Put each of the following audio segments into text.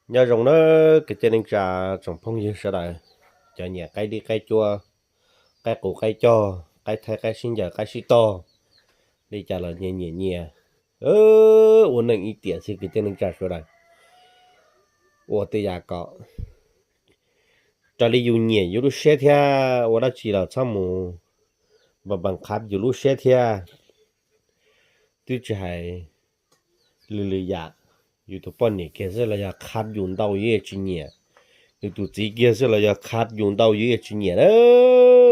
Nyob zoo na kwv tij neej tsa tsoom phooj ywg sawv daws, cov nyiam qaib dib qaib cuab, qaib qus qaib cog, qaib thaij qaib sib ncaws qaib sib tog, li cas los nyias nyiam nyias ua neej ib tiam xwb kwv tij neej tsa sawv daws. Ua tej yam kom raws li yus nyiam yus lub siab thiab, ua dab tsi los txhob mus npas npas qhab yus lub siab thiab. Twb tsis hais lwm lwm yam, yus tus poj niam kiag xwb los yog qhab yus ntau yus yeej tsis nyiam, yus tus txiv kiag xwb los yog qhab yus ntau yus yeej tsis nyiam na.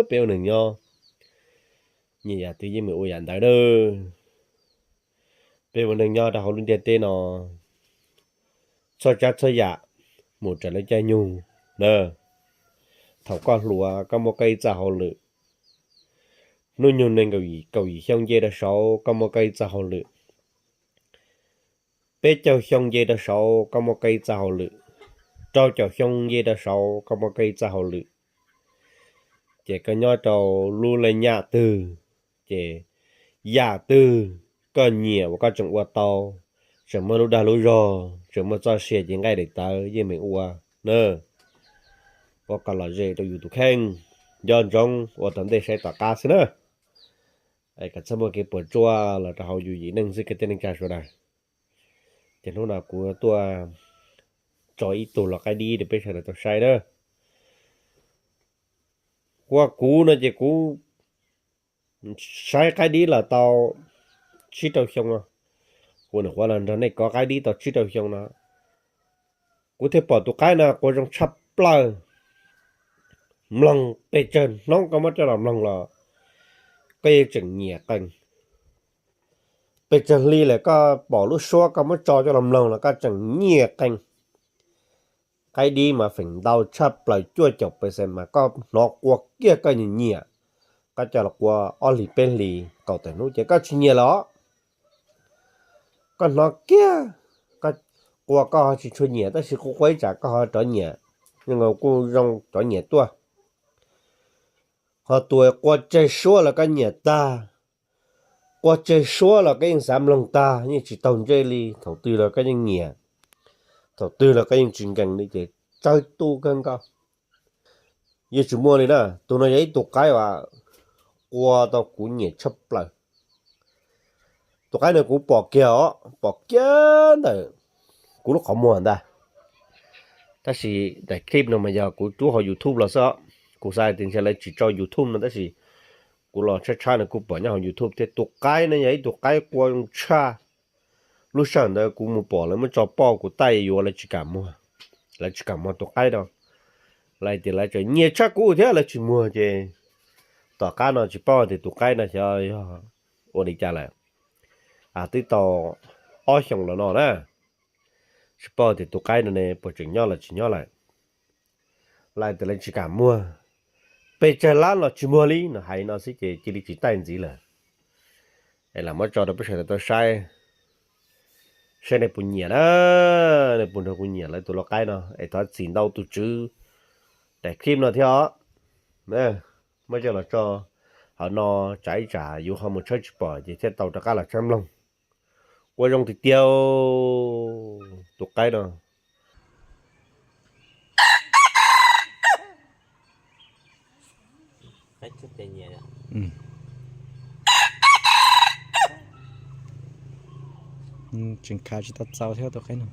Peb ua neeg nyob, nyiam yam twg yeej meem ua yam ntawd na. Peb ua neeg nyob rau hauv lub ntiaj teb no, txhua tsav txhua yam mus raws lawv caij nyoog na. Thaum koj hluas koj muaj koj ib txoj hauj lwm, hnub nyoog nees nkaum yim xyoo nce rau saud koj muaj koj ib txoj hauj lwm, peb caug xyoo nce rau saud koj muaj koj ib txoj hauj lwm, rau caum xyoo nce rau saud koj muaj koj ib txoj hauj lwm. Ces koj nyob rau lub laj nyaj twg, ces yam twg koj nyiam uas koj tseem ua tau, tseem muaj lub dag lub zog, tseem muaj txoj sia ces nqaij daim tawv yeej meem ua na. Ua kom lom zem rau yus tus kheej, nco ntsoov ua tom ntej saib tom qab xwb na. Kom txhob muaj kev puas tsuaj los rau hauv yus yim neej xwb kwv tij neej tsa sawv daws. Ces hnub no kuv tuaj tso ib tug los qaib dib rau peb sawv daws tau saib na. Ua kuv no ces kuv saib qaib dib los tau tsib rau xyoo no. Kuv nyuam qhuav los nrog nej kov qaib dib tau tsib rau xyoo no, kuv thiaj pom tus qaib no quas zoo tshaj plaws. Mloog pes tsawg hnub koj muab coj los mloog los koj yeej tseem nyiam qees. Pes tsawg hli lawm koj pom lub suab koj muab tso coj los mloog los koj tseem nyiam qees. Qaib dib mas feem ntau tshaj plaws cuaj caum percent mas koj hnov quas kiag koj nyiam nyiam, koj coj los quas ob hlis peb hlis kaum tawm hnub ces koj tsis nyiam lawm os. Koj hnov kiag, koj quas koj ho tsis tshua nyiam tab sis kuv quas ib tsam koj ho rov nyiam, kuj zoo rov nyiam tuaj. Ho tus quas tseg suab los koj nyiam tag, quas tseg suab los koj yeej xav mloog tag, yeej tsis taug ntsej li, thaum twg los koj yeej nyiam, thaum twg los koj yeej tsis nkees li ces tsawg tu kawg nkaus. Yeej tsis muaj li na, tus no yog ib tug qaib uas quas tau kuv nyiam tshaj plaws. Tus qaib no kuv pom kiag os, pom kiag ntawm kuv lub qhov muag ntag. Tab sis daim clip no mas yog kuv rub hauv YouTube los xwb os. Kuv xav tias ntshe lawv tsis tso YouTube no tab sis kuv los tshab tshab no kuv pom nyob hauv YouTube thiab. Tus qaib no yog ib tug qaib quas zoo tshaj. Lub sij hawm ntawd kuv mus pom lawv muab tso poj kuv taij yuav lawv tsis kam muag, lawv tsis kam muag tus qaib no. Lawv hais tias lawv tseem nyiam tshaj kuv thiab lawv tsis muag ces tom qab no tsis paub tias tus qaib no xyov yog ua li cas lawm. Twb tau ob xyoos los no na, tsis paub tias tus qaib no ne puas tseem nyob los tsis nyob lawm. Lawv hais tias lawv tsis kam muag, pes tsawg lab los tsis muag li no, hais no xwb ces cia li tsis taij ntxiv lawm. Es lam muab tso rau peb sawv daws tau saib, saib nej puas nyiam na, nej puas nrog kuv nyiam lawv tus lau qaib no es thov txim ntau tus tswv daim clip no thiab os. Muab coj los tso hauv no, tsam ib tsam yus ho mus tshawb tsis pom ces thiaj tau rov qab los tshawb mloog. Quas zoo tiag tiag tus qaib no. Tseem khav tsis tau txaus thiab tus qaib no.